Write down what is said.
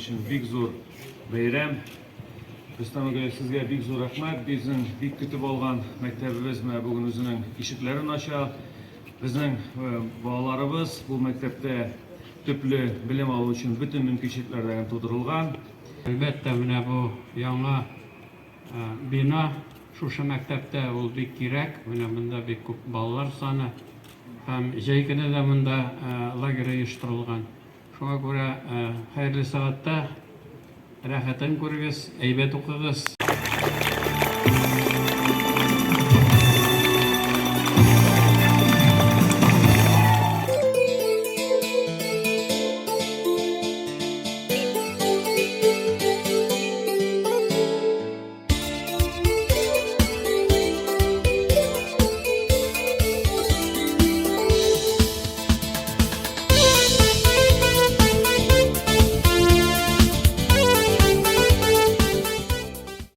өчен бик зур бәйрәм. Рөстәм Әгәев, сезгә бик зур рәхмәт. Безнең бик көтеп алган мәктәбебез менә бүген үзенең ишекләрен ача. Безнең балаларыбыз бу мәктәптә төпле белем алу өчен бөтен мөмкинчелекләр дә тудырылган. Әлбәттә, менә бу яңа бина шушы мәктәптә ул бик кирәк. Менә монда бик күп балалар саны һәм җәй көне дә монда лагерь оештырылган. Шуңа күрә хәерле сәгатьтә рәхәтен күрегез, әйбәт укыгыз.